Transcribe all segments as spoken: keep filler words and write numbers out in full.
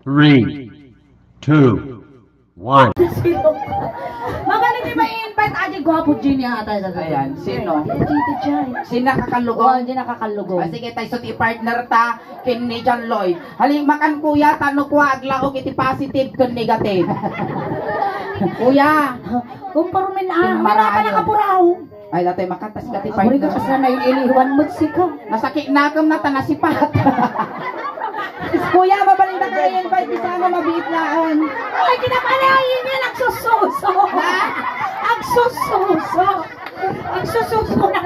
Three, two, one. Magaling di ma-invite, adi gwapo, Genia, atay sa Ayan, sino? Adi, adi, adi. Sino nakakalugom? Oh, hindi nakakalugom. Ah, sige, tayo sa ti partner ta, ken ni John Lloyd. Hali, makan, kuya, tano kwa aglaok iti positive ken negative. Kuya. Kumparmin, ah, Ken mara pa marayot. Nakapuraw. Ay, dati makatas ka ti Aguri ka partner. Kasla na iliwan mo, sika. Nasakit na akong nata, nasipat. Kuya, mabalinda ka, invite di sana mabiit naan. Ay, kinapalayan niya, nagsususo. Ha? Agsususo. Agsususo na.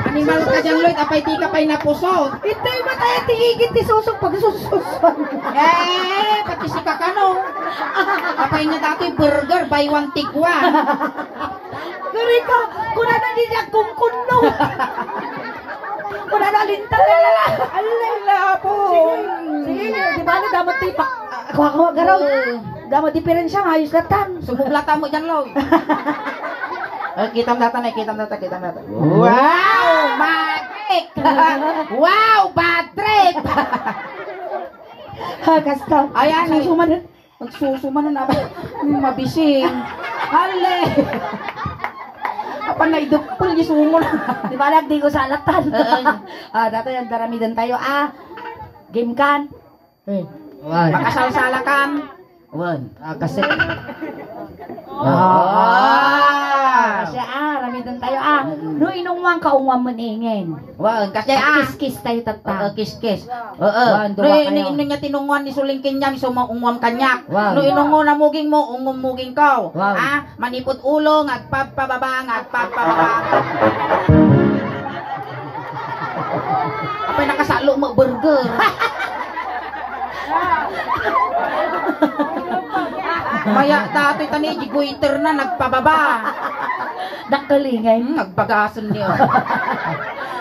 Animal ka dyan, Lloyd. Apay, di ka pa'y napuso. Ito yung matay at higit ni Susok pag sususo. Eh, pati si Kakano. Apay niya dati, burger, buy one, take one. Gari ka, kuna na di niya kungkunno. Kuna na linta. Alay, lapo. Sige, sige, di ba, ano, damat tipak? Kuha, kuha, garaw. Damat diferensya, ayos latan. Sumuglata mo dyan, Lo. Eh, kitam data na, kitam data, kitam data. Wow! Matik! Wow! Bad trip! Ha, kasta. Ayan, eh. Susuman. Nagsusuman na ba? Mabising. Hale! Apan na idupol, di sumul. Di ba, nagdi ko sa alatan? Oo. Ah, datoy, agdaramidan tayo. Ah, game kan? Eh. Wan. Makasalsalakan? Wan. Ah, kasi. Ah. Ah. Kasi, ah, ramidan tayo, ah. Mm. No, inungwan ka, ungwan mo ni Ingen. Wan, kasi, ah. Kiskis tayo, tatta. Oo, kiskis. Oo. Wan, no, duwa ni, kayo. Ni, ni, niya tinunguan ni Sulingkin niya, ni suma-, ungwan kanya. Wan. No, inungo na muging mo, ungwan muging ko. Wan. Ah, manipot ulo, nga agpabpababa, nga agpabpababa. Apay nakasalo mo, burger. Maya dati tani, di goiter na, nagpababa. Dakkel, Ingen. Hmm, nagbagasen niya.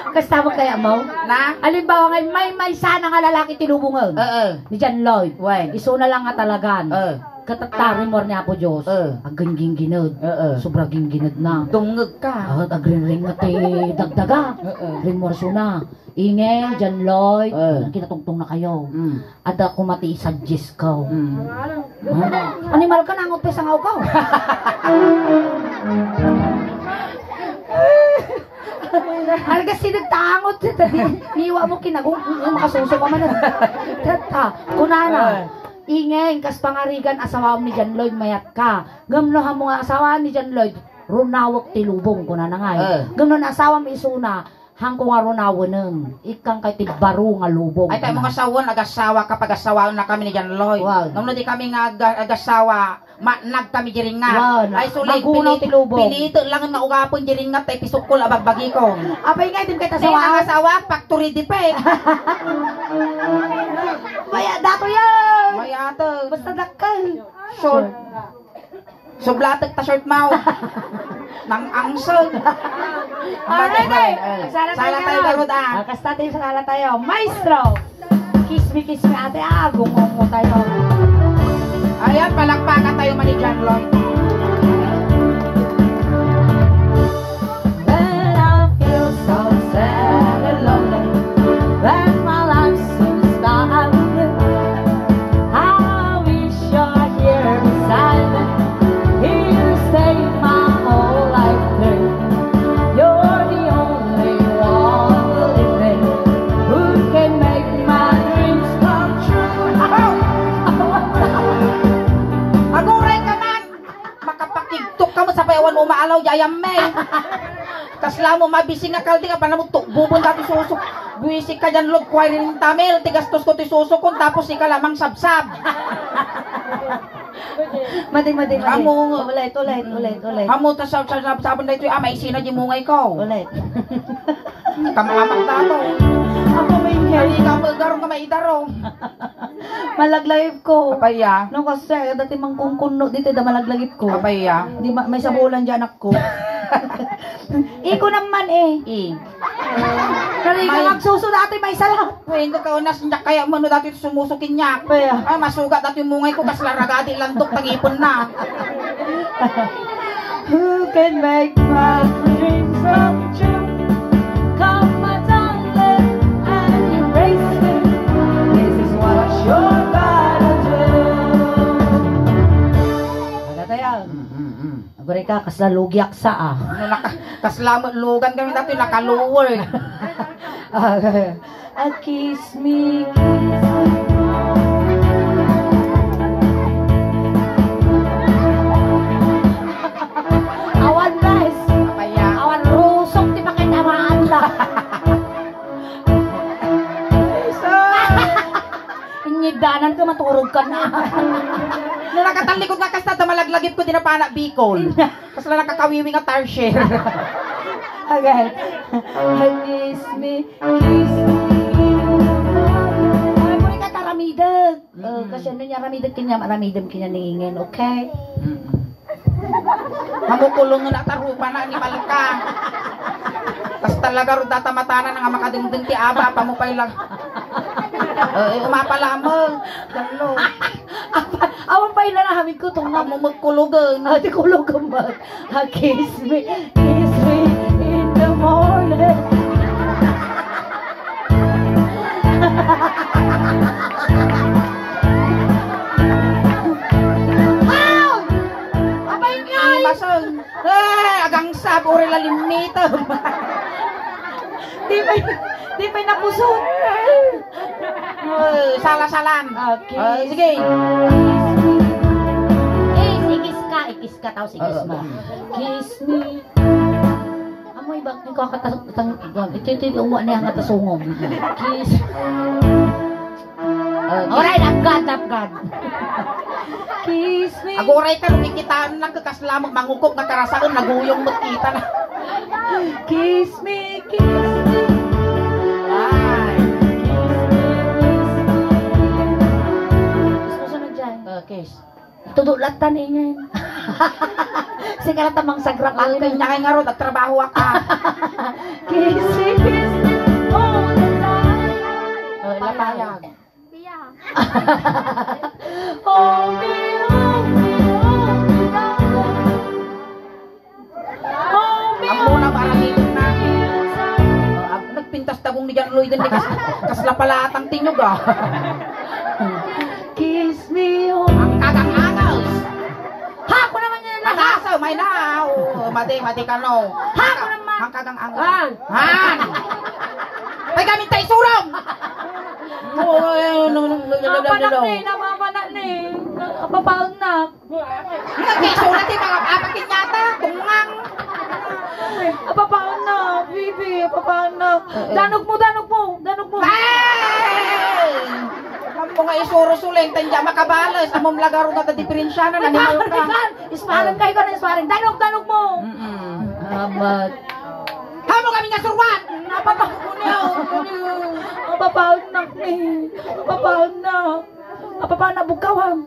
Kasta mo kaya mo? Na? Alimbawa ngay, maymaysa na nga lalaki ti lubongen. Oo. Ni John Lloyd. Wen. Isuna lang nga talagan. Oo. Ket tatta, rimmuar ni Apo Dios. Oo. Agginggined. Oo. Sobra gingined na. Dungngeg ka. At agringringet ti dagdaga. Oo. Rimmuar isuna. Ingen, John Lloyd, Oo. kinatungtong na kayo. Mm. Adda koma ti isuggest ko. Mm. Ha? Animal ka, nangot pa sangaw ka. Alga, sinagtangot, tadi, niwa mo kinagung, makasuso ka man. Tata, kunana, Ay. Ingen, kas pangarigan, asawam ni John Lloyd, mayat ka. Ngem no, hamo nga asawam ni John Lloyd, runawek ti lubong, kunana nga. Ay. Ngem no, asawam isuna, Hangko nga runawenem, ikkan kay ti baro nga lubong. Ay, kay mo nga sawen, agasawa ka, pagasawaen na kami ni John Lloyd. Wow. Ngem no di kami nga aga-, agasawa, matnag kami di ringat. Wow. Ay, sulit, Magunaw pili-, ti lubong. Pilito lang nga ugapen di ringat, tay pisukkol a bagbagikon. Apay nga, idim kay Di tasawa. Nang asawa, factory defect. Maya, dato yan. Maya, to. Basta dakkel. Short. Sublatek ta short mouth. Nang angseg. Alright, eh. Sala tayo, garod, ah. Ah, kasta tayo, sala tayo. Maestro! Kiss me, kiss me, ate, ah. Gumungo tayo. Ayan, palakpakan tayo, Mani John Lloyd. When I feel so sad and lonely, when my life seems dark and blue, I wish you're here beside me. Here to stay my whole life through. You're the only one believing who can make my dreams come true. Aguray ka man! Makapakigtok ka mo sa payawan mo maalaw di ayam me. Kasla mo mabisi nga kaldi nga panamot tukbubon dati susok. Buisi ka dyan, Lord, kuway rin tamil, ti gastos ko ti susok ko, tapos ika lamang sabsab. Madi, madi, madi. Amo. Ulit, ulit, ulit, ulit. Amo, tas sa, sa, sa, sabon na ito, ah, maisina di mungay ko. Ulit. Kamakamang dato. Ako may ingay. Ay, ikaw, garong ka maidaro. Malaglagip ko. Apaya. No, kasi dati mangkungkunno dito, da malaglagip ko. Apaya. Di ma-, may sabulan dyan ako. Iko naman eh. I. Nariga May- magsuso dati, may sala. Uy, hindi ka unas, nyak kaya mo, no, dati sumusukin niya. Apaya. Ay, masuga dati mungay ko, kas laragadi landok, tangipon na. Who can make my dreams come true? Come, my darling, and embrace me. This is what I show Ka, kasla lugiak sa, ah. Ano, naka-, kasla met lugan kami dati, naka-lower. Ah, ah, kiss me, kiss me. Awan, guys. Apaya? Awan, rusok ti pakitamaan na. Inyiddanan ka, maturog ka na. No nakatallikod nga kasta, ta malaglagip ko, di na pana Bicol. Kasla nakakawiwi nga tarsier. Okay. Kiss me, kiss me. Ay, muli ka, taramideg. Eh, kasi ano niya, ramideg kanya, maramidem kanya ni Ingen, okay? Mm-mm. Mamukulong nga natarupana ni Malka. Tas talaga ro data matana nga makadengdeng ti aba, apamu pay lang. Eh, umapa lamang. Ganlo. Apa, awan pay na nahamig ko, tong Apamu magkulogan. Ah, ti kulogan man. Ah, kiss me, kiss me in the morning. Wow! Apay ngay! Imasang. Eh, agangsab, uri la limmitem. Di pay, di pay napusot. Eh, sala-salam. Ah, kiss. Eh, sige. Eh, ikis ka, ikis ka, tao, ikis Oo. mo. Kiss me. Amoy, bak-, ikaw katas-, tang-, ito, ito, ito, uwa niya nga tasungog. Kiss. Ah, Alright, I've got, I've got. Kiss me. Aguray ka, no kikitaan lang ka, kasla mo, mangukog na karasaen, naguyong met kita na. Kiss me, kiss me. Ay. Kiss me, kiss me. Susunod dyan. Ah, kiss. Tudo latta ni Ingen. Sige, latta mang sagra Ang kami. Kanya kay nga ro, nagtrabaho ka. Kiss me, kiss me, all the time. Oh, lapayag. Biya. Hold me, hold me, hold me down. Hold me, Ang muna para dito na. Oh, ag-, nagpintas tabong ni John Lloyd, hindi kas-, kasla pala atang tinyog, ah. Kiss me, oh. Ang kagang angas. Ha, ako naman yan, ha? Mataas, oh, may na. Oh, mati, mati ka, no. Ha, ako naman. Ang kagang angas. Ah. Han! Ay, gamit tayo, surong! Oh, eh, no, no, no, no, no, no. Napanak ni, napapanak ni. Napapaon na. Nagkaiso na ti mga apakin yata, tungang. Apapaon na, baby, apapaon na. Eh, eh. Danog mo, danog mo, danog mo. Ay! Ang mga isuro suleng, tanda makabales, amom lagaro na diferensya na, Ay, animal ka. Ikan, isparang kayo ka na isparang. Danog, danog mo. Mm-mm. Amat. Hamo kami nga surwat! Napapaon na, napapaon na, eh. Napapaon na. Napapaon na, bugkawang.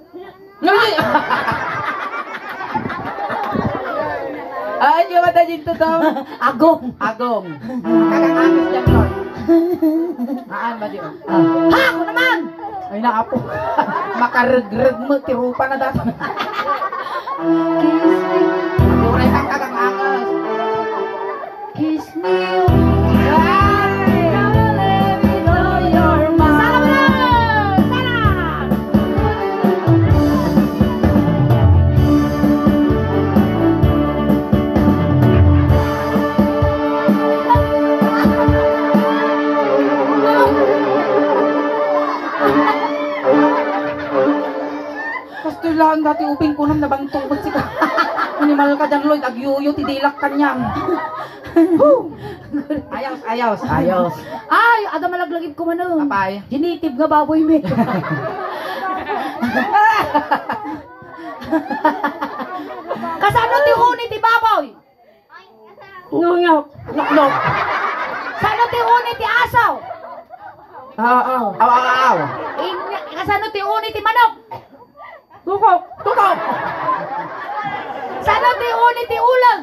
Ay, di ba tayo dito to? Agong. Agong. Kagang angas dyan, Lord. Haan ba di, oh? Ah. Ha! Ako naman! Ay, naapo. Makaregreg mo, tirupa na dati. Kiss me. Aguray kang kagang angas. Kiss me. Ay! Let me know you're mine. Sarap! Kastoy lang dati ubing kunam nabangtong met sika. Animal ka dyan, Lloyd. Agyuyo ti dilak kaniam. Ayos, ayos, ayos. Ay, ada malaglagip ko man, oh. Apay? Ginitive nga baboy, me. Kasano ti uni ti baboy? Nunok. Noknok. Sano ti uni ti aso? Oo. Aw, aw, aw. Inya, kasano ti uni ti manok? Tukok. Tukok. Sano ti uni ti uleg?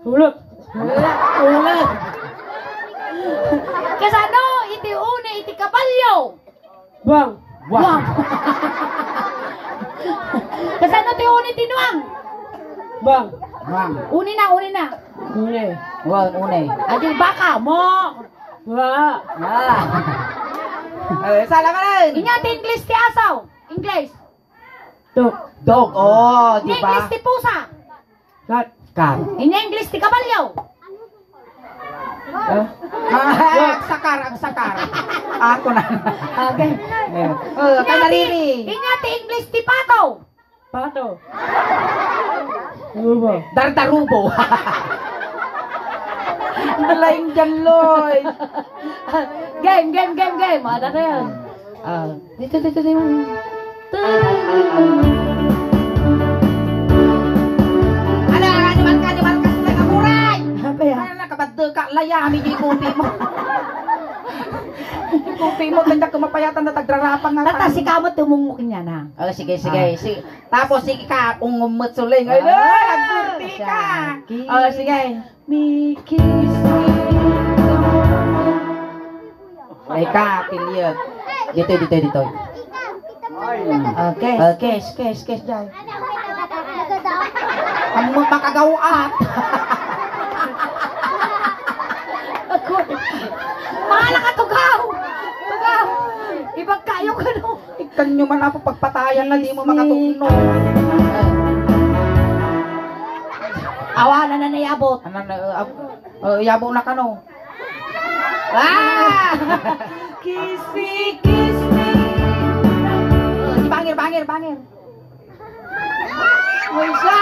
Uleg. Uleg. Kasano iti uni iti kabalyo? Buang. Buang. Kasano ti uni ti nuang? Buang. Buang. Uni na, uni na. Uni. Buang, uni. Adi baka mo. Wa. Ah. Eh, sala ka rin. Inya ti English ti asaw. English. Dog. Dog. Oh, di ba? English ti pusa. Cut. Cut. In English, ti kabalyo. Eh? Ah, agsakar, agsakar. Ako na. Okay. Eh, oh, kanariri. Inya ti English ti pato. Pato. Rubo. Dardarubo. Ang galing dyan, Lloyd. Game, game, game, game. Ada na yan. Ah, dito, dito, dito. Ala, animal ka, animal ka, sila ka, buray! Apa ya? Ala, nakabadde ka, layami, di kopi mo. Di kopi mo, tanda ko mapayatan na tagrarapang nga. Tata, si kamo tumungok niya na. Oh, sige, sige. Ah. Si, tapos, sige ka, ungumot suling. Ay, ah, nagsurti ka. Siya. Oh, sige. Me kiss me. Ika, piliyot. Dito, dito, dito. Okay. Okay, kiss, kiss, kiss, dyan. Ang mo makagawat. Ako. Mahala ka, tugaw! Tugaw! Ibag kayo ka, no? Ikan nyo man ako pagpatayan na di mo makatugno. Awa na na naiabot. Ano na, uh, ab- uh, yabo na kano? Ah! Kiss me, kiss me. Uh, di bangir, bangir, bangir. Ay, siya!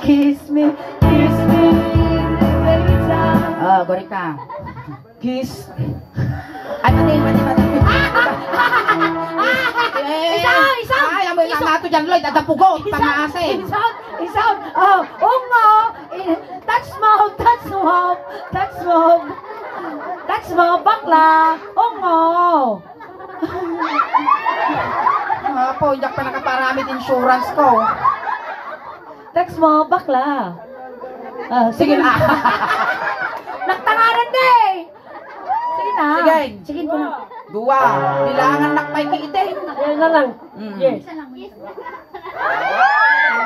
Kiss me, kiss me. Ah, gorika. Kiss. Ay, mati, mati, mati. Isa, isa. Ay, amoy isa. Nga nato dyan, Lloyd. Ada pugo. Isa, pangasin. Isa, isa. Oh, ungo. Eh, touch mo, touch mo, touch mo. Touch mo, bakla. Ungo. Apo, hindi pa nakaparamit insurance ko. Text mo, bakla. Ah, sige na. Nagtanganan na eh. Sige na. Sige. Sige ko na. Dua. Bilangan nakpay ki itim. Yan na lang. Mm. Yes.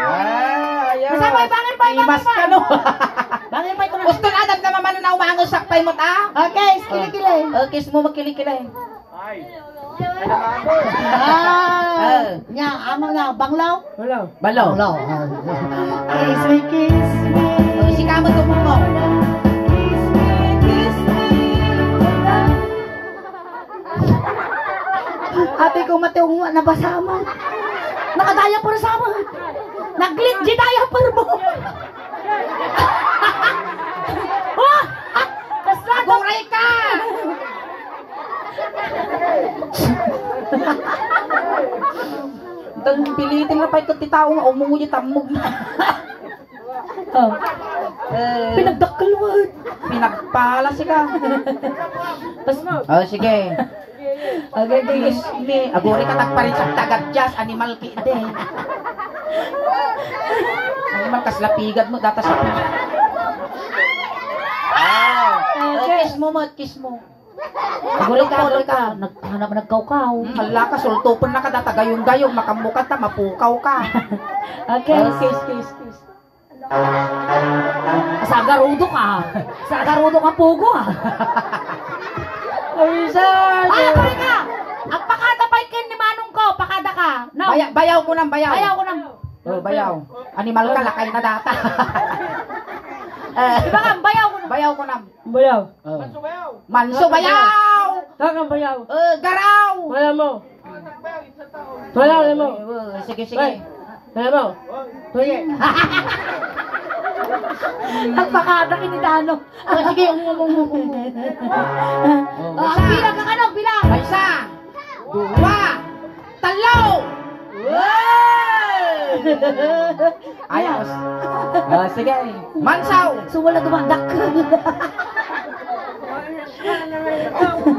Ah, ayaw. Basta pa, bangir pa, bangir pa. Imas ka, no? Bangir pa ito na. Gusto na, adam na mamano na umangosak pa imot, ah? Okay, kilikili. Oh, kiss mo, magkilikili. Ah, nya, amo na, banglaw? Balaw. Balaw. Balaw. Ah. Kiss me, kiss me. Oh, si kamo to mo. Kiss me, kiss me. Ate ko, mati, ungo, nabasa mo. Nakadaya pa sa mo. Naglit di diaper mo. Oh! Kasla to. Aguray ka! Dan pilitin na pay ket ti tao nga umungo di tammog na. Oh. Eh, pinagdakkel mo. Pinagpala sika. Pas- Oh, sige. Okay, okay, okay. Kiss me. Aguri ka nagparitsak tagad jazz, animal ki ide. Animal kas lapigad mo, data sa Ah, okay. Kiss mo, mat, kiss mo. Aguri ka, aguri ka. Naghanap, nagkawkaw. Hmm, hala ka, sultupen na ka, data gayong-gayong, makamukat ka, mapukaw ka. Okay. Oh, kiss, kiss, kiss. Sagarudo ka. Sagarudo ka, pugo, ah. Ay, sir. Ah, pare ka! Agpakada pay ken ni manong ko, pakada ka. No. Baya-, bayaw ko nang bayaw. Bayaw ko nang. Oh, bayaw. Animal ka, lakay na data. Eh, iba ka, bayaw ko nang. Bayaw ko nang. Bayaw. Oh. Manso bayaw. Manso bayaw. Takang bayaw. Eh, garaw. Bayaw mo. Wala, wala mo. Sige, sige. Wala mo. Sige. Ang pakada kinitano. Oh, sige, um, um, um, um, um. Oh, ang bilang ka, ano, bilang. Isa. Dua. Talo. Wow! Ayos. Oh, sige. Mansaw. Sumula dumadak.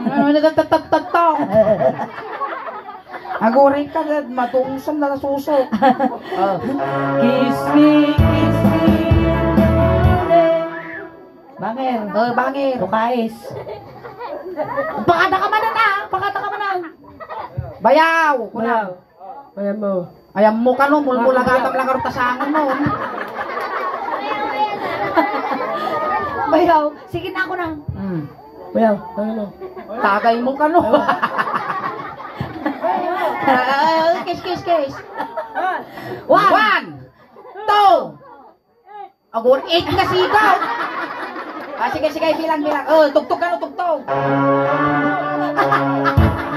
Ano na, tat-, tat-, tat-, tat-, Aguray ka, dad, madungsam na nasuso. Oh. Kiss me, kiss me. Bangir. Oh, bangir. Lukais. Pakada ka man na, pakada ka man na. Bayaw, kunam. Bayaw. Bayaw mo. Ayam mo ka, no? Mulmula ka, atam lang karutasangan mo. Bayaw. Sige na ako na. Hmm. Bayaw, ano mo? Tagay mo ka, no? Ah, kiss, kiss, kiss. One. One. Agur, eight nga sigaw. Ah, sige, sige, bilang, bilang. Oh, tugtog ka, no, tugtog.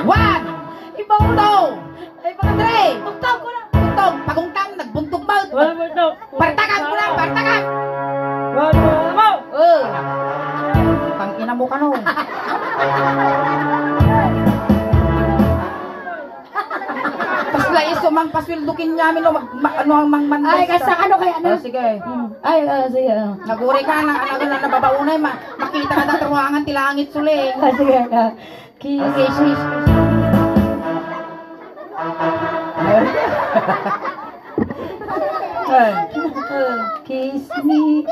One. Ibaw. Two. Ay, mga three. Tugtog ko na. Tugtog. Pagungtang, nagbuntog mo. Wala mo ito. Partakan ko na, partakan. Wala mo. Oh. Tangina mo ka, no. Kasla isu mang pasweldo ken amin, no, mag-, ma-, ano ang mang mandas. Ay, kasta, ano kaya, ano? Ah, sige. Hmm. Ay, ah, sige, ah. Naguri ka na, ano, na nababaunay, ma-, makita ka na ruangan ti langit, suling. Ah, sige, ah. Kiss, kiss, kiss, kiss. Ay. Kiss me.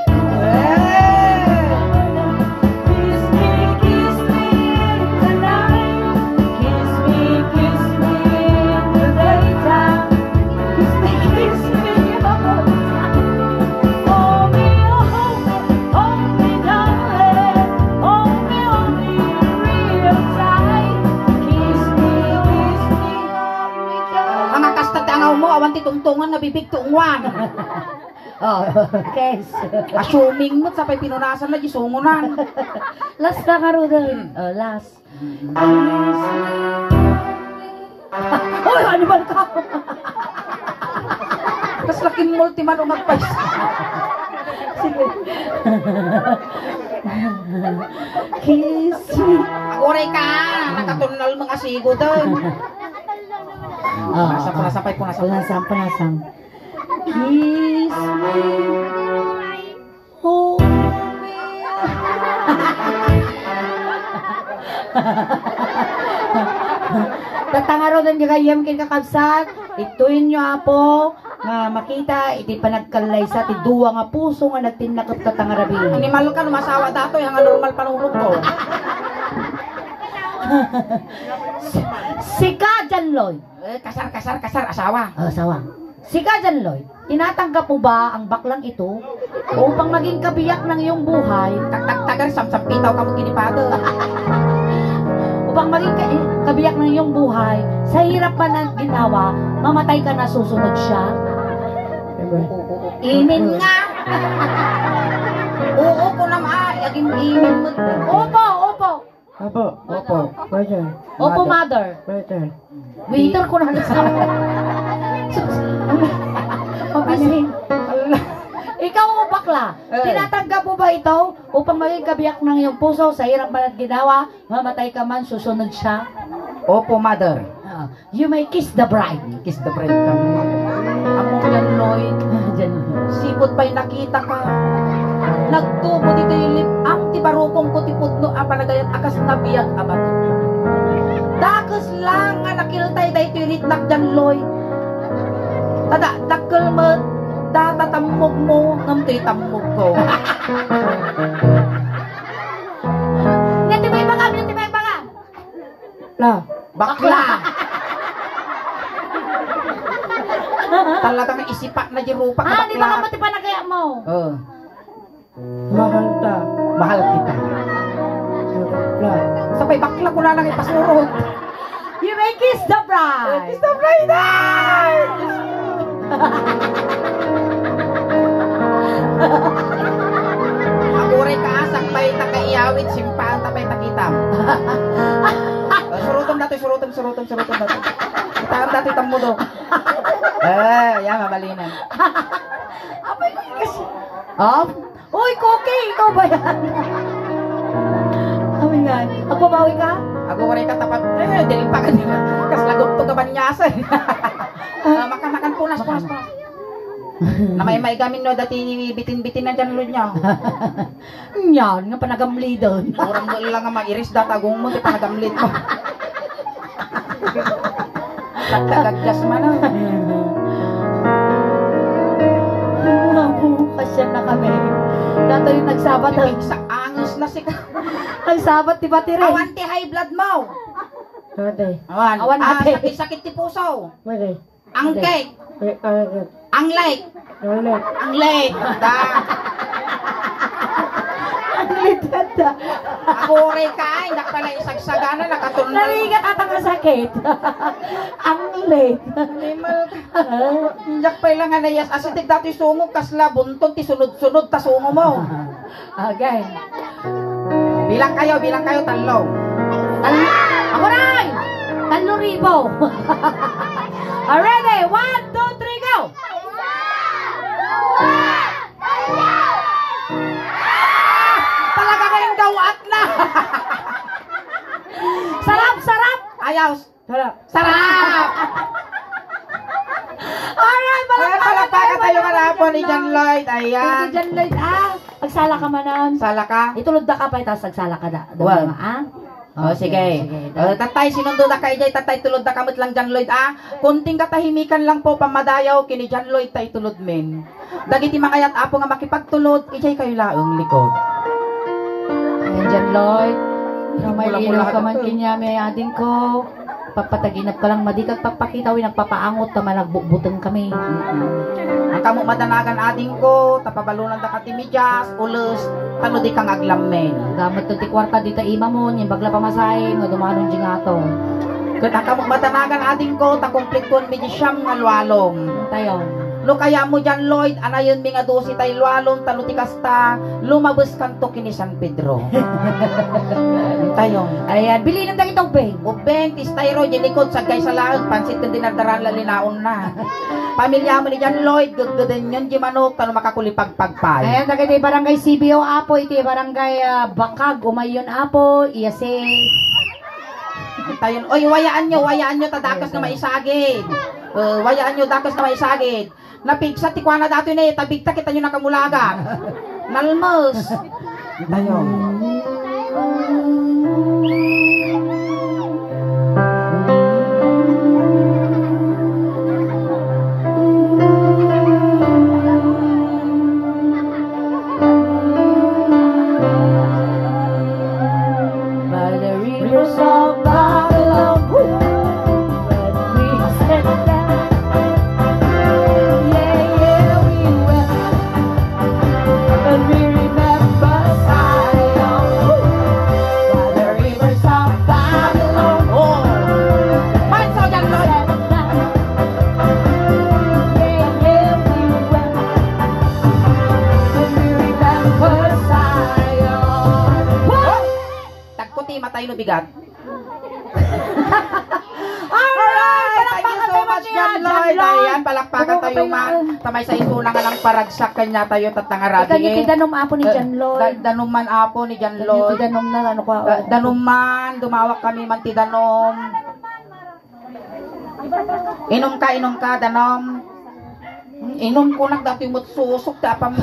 Kiss me, kiss me tonight. Kiss me, kiss me in the daytime. Kiss me, kiss me all the time. Hold me, oh, hold me, hold me, darling. Hold me, hold me real tight. Kiss me, kiss me, hold me tight. Ang akas ta ti angawmo, awan ti tungtungan, nabibig tungwan. Oh, kiss. Assuming mo, sapay pinunasan na, di sungunan. Last na nga, Rudolph. Hmm. Oh, last. Uy, animal ka! Kas laking multi man umagpais. Sige. Kiss me. Aguray ka! Nakatunnal mga sigo doon. Ah, nasa, ah. Nasa pay, nasa pay. Punasan, punasan. Kiss me. Oh. Tatta ngaruden ti gayyem ken kakabsat, ittuyenyo, Apo, nga makita iti panagkallaysa ti dua nga puso nga nagtinnakep tatta nga rabii. Animal ka, no masawa datoy, nga normal panulog ko. Sika, John Lloyd. Eh, kasar, kasar, kasar, asawa. Oh, asawa. Sika, John Lloyd, tinatanggap mo ba ang baklang ito upang maging kabiyak ng iyong buhay? Tagtagtagar, samsampitaw ka mo kinipado. Upang maging ka-, kabiyak ng iyong buhay, sa hirap man at ginawa, mamatay ka na susunod siya? Amen. Amen nga. Oo ko naman, ay, aging amen mo. Opo, opo. Opo. Opo. Waiter. Opo, mother. Waiter. Waiter ko na sa. Sus. Mabising. Ikaw, o bakla, eh, tinatanggap mo ba ito upang maging kabiyak ng iyong puso sa hirap man at ginawa, mamatay ka man, susunod siya? Opo, mother. Ah. You may kiss the bride. Kiss the bride kami. Amo, John Lloyd. Ah, John Lloyd. Sipud pay nakita ka. Nagtubo ditoy lip-am ti barukong ko ti pudno a panagayat a kas nabiag a bato. Dakes lang nga nakiltay daytoy ritnak, John Lloyd. Tada, dakkel met, data tammog mo, ngem toy tammog ko. Ngem ti maibagam, ngem ti maibagam. La. Bakla. Talaga nga isipak na di rupak na. Ah, di ba bakla ka mo ti panagayat mo? Oh. Mahal ta. Mahal kita. La. Sapay bakla ko na lang ipasurot. You may kiss the bride. Kiss the bride! Ay! Aguray ka, asak pay ta kaiyawid, simpaan ta pay ta kitam. Oh, surutom datoy, surutom, surutom, surutom datoy. Kitam datoy, tammudo. Eh, ya, mabalinan. Apay ko kasi. Oh? Uy, Cookie, ikaw ba yan? Amin nga. Agbabawi ka? Aguray ka tapat. Eh, dilim pa ka din. Kas lagot to kabanyasan. Ah, makan, makan, punas, punas, punas. Namay-may gamin no, dati bitin-bitin na dyan, Lord, niya. Yan, nga panagamlidon. Orang mo lang nga mairis, datagong mo, di panagamlid mo. Nagtagadgas man, ah. Mga bukas yan na kami. Datoy nagsabat, ah. Sa angas na si ka. Nagsabat, di ba, Tire? Awan ti high blood mo. Ate. Awan. Awan, ah, ate. Sakit-sakit ti puso. Ate. Ang cake. Eh, ah, ang like. Ang like. Ang like. Da. Ang like, da. Puri ka, ay, diak pala isagsagana, nakatundal. Narigat ata nga sakit. Ang late. Animal ka. Diak pala nga nayas. Asin ti datoy sungog, kasla bunton ti sunod-sunod ta sungo mo. Okay. Bilang kayo, bilang kayo, tallo. Tal-, ako rin! Tallo ribo. Ready? One, two, three, go! Talaga kayong gawat na! Sarap, sarap! Ayaw! Sarap! Sarap! Alright, palakpakan tayo, palakpakan tayo, tayo, manapon ni John Lloyd. Ayan. Thank you, John Lloyd, ah. Agsala ka manen. Sala ka? Itulod da ka pa, itas agsala ka da. Wen. Ah? Oh, okay, sige. Sige, oh, tatay, sinundo da ka, ijay, tatay, tulod da ka met lang, John Lloyd, ah. Kunting katahimikan lang po, pamadayaw, kini John Lloyd, tay tulod men. Dagiti mangayat, Apo, nga makipagtulod, ijay kayo laeng likod. Ayan, John Lloyd. No, may linaw ka man kaniami, adingko. Papataginap ka lang, madi kag papakita, wen, nagpapaangot ka, managbutbuteng kami. Mm-mm. Ang kamo madanagan, adingko, ta pabalunan da ka ti medias, ules, tano di ka nga aglammeng. Gamit ti kuarta dita ima mo, yen bagla pamasahe, nga dumanon di ngato. Ket ang kamo madanagan, adingko, ta kumpletuan mi di siam nga lualom. Tayo. No kayatmo diay, Lloyd, anayenmi nga dose tay lualom, tano ti kasta, lumabeskanto kini San Pedro. Tayo. Ayan, bilinen dagiti ubbing. Ubbing, ti styro, di likod, sagkay sa laeng, pansit ken dinardaran la linaonna. Pamiliamo ni John Lloyd, gedgedenyon di manok, tano makakulipagpag pay. Ayan, dagiti barangay C B O, Apo, iti barangay, ah, Bakag, umayon, Apo, iyasi. Tayon, oy, wayaanyo, wayaanyo, ta dakes nga maisagid. Eh, wayaanyo, dakes nga maisagid. Napigsa ti kuana datoy ne, tabigta kitayo nakamulaga. Nalmes. Tayo. By the rivers of Babylon, when we stand down, yeah, yeah, we wept. When we remember Zion, by the rivers of Babylon. Oh. Manso diay, Lloyd. Yeah, yeah, we wept. When we remember Zion. What? Tagko ti matay no bigat. Alright! Thank you so much, John Lloyd. Ayan, palakpakan tayo man. Ta maysa isuna nga nangparagsak kaniatayo, tatangarabi. Ikanyo ti danum, Apo, ni John Lloyd. Eh, da-, danum man, Apo, ni John Lloyd. Ikanyo ti danum na, ano ka? Da-, danum man, dumawak kami man ti danum. Inum ka, inum ka, danum. Inum ko nagdatoy met susok, tapang.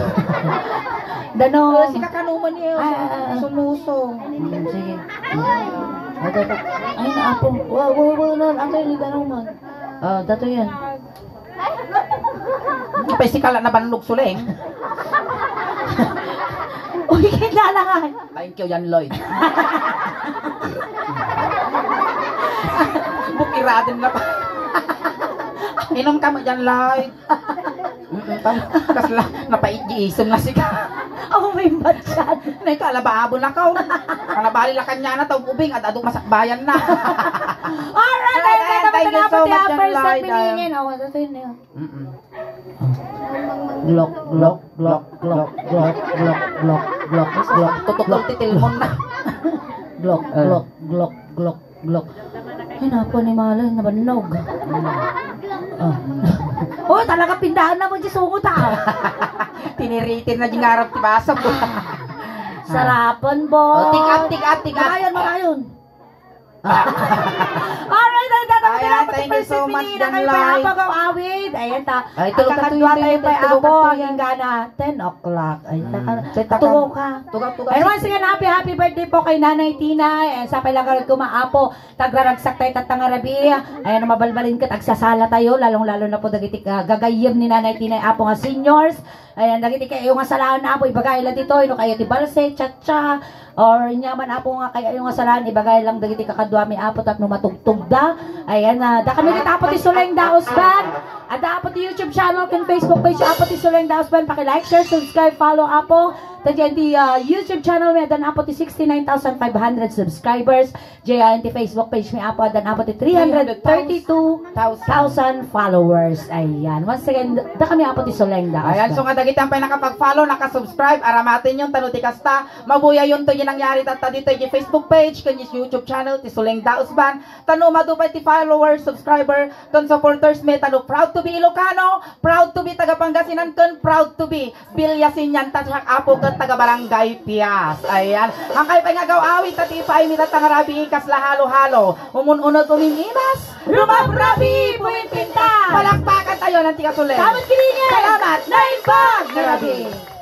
Danum. Eh, si kakanuman niya, ah, ah, ah, sumuso. Hmm, sige. Ay, na, Apo. Wa, wa, wa, na, ano yun, danum man. Ah, dato yan. Apay si kala nabannog suleng. Uy, kilala nga. Thank you, John Lloyd. Bukiraden na pa. Inum ka met, John Lloyd. Mm-mm, tam-, kasla, napait di isem nga sika. Aw, may batyan. Nay, kalabaabo na ka, oh. Kanabali la kaniana, ta ubing, ad-ado masakbayan na. Alright, alright, alright, thank you so much, John Lloyd. Oh, ano to yun, eh? Mm-mm. Glok, glok, glok, glok. Tutukol ti tilmon na. Glok, eh, glok, glok, glok, glok. Ay, naku, animal, nabannog. Ah. Oh, talaga, pindahan na mo, Diyos, sungot, ah. Tiniritin na di ngarap ti baso. Sarapan, boy. Oh, take out, take out, take out. Makayon, makayon. Alright, ay, tatapos na po, thank you so much, John Lloyd. Ayan, ta. Ay, tulog ka, tulog ka, tulog ka. Apo, tulog ka, tulog ka. Ay, tulog ka. Tulog ka, tulog ka. And once again, happy, happy birthday po kay Nanay Tina. And sa pala garag ko, maapo, tagraragsak tayo, tatangarabi. Ayan, mabalbalin ka, tagsasala tayo, lalong-lalo na po dagiti, ah, gagayyem ni Nanay Tina, apo nga seniors. Ayan, dagiti kay-ayo nga salaan, Apo, ibagay la ditoy, no, kay-ayo ti balse, cha-cha, or nyaman, Apo, nga kay-ayo nga salaan, ibagay lang dagiti kakaduami, Apo, tapno matugtogda. Ayan, ah, dakami ket, Apo, ti Suleng Daos Band. Adda, Apo, ti YouTube channel ken Facebook page, Apo, ti Suleng Daos Band. Paki-like, share, subscribe, follow, Apo. Ta diay ti, ah, YouTube channel mi, addan apo ti sixty-nine thousand five hundred subscribers. Diay ti Facebook page mi, apo, addan apo ti three hundred thirty-two thousand followers. Ayan. Once again, da kami, apo, ti Suleng Daos. Ayan, so nga dagiti ampay nakapag-follow, nakasubscribe, aramatenyon, tano ti kasta, mabuyayonto ti nangyari tatta ditoy ti Facebook page, ken ti YouTube channel, ti Suleng Daos Band. Tano madu pay ti followers, subscriber, ken supporters mi, tano proud to be Ilocano, proud to be taga Pangasinan, ken proud to be Villasiñan, ta siak, apo, ket taga Barangay Pias. Ayan. Angkay pay nga agaw-awid, ta ti ipaaymi tatta nga rabii kasla halo-halo. Umun-uneg, umimimas, rumabrabii, pumimpintas. Palakpakan tayo, nanti kasuleng. Salamat, Kirinya. Salamat. Naimbag nga rabii.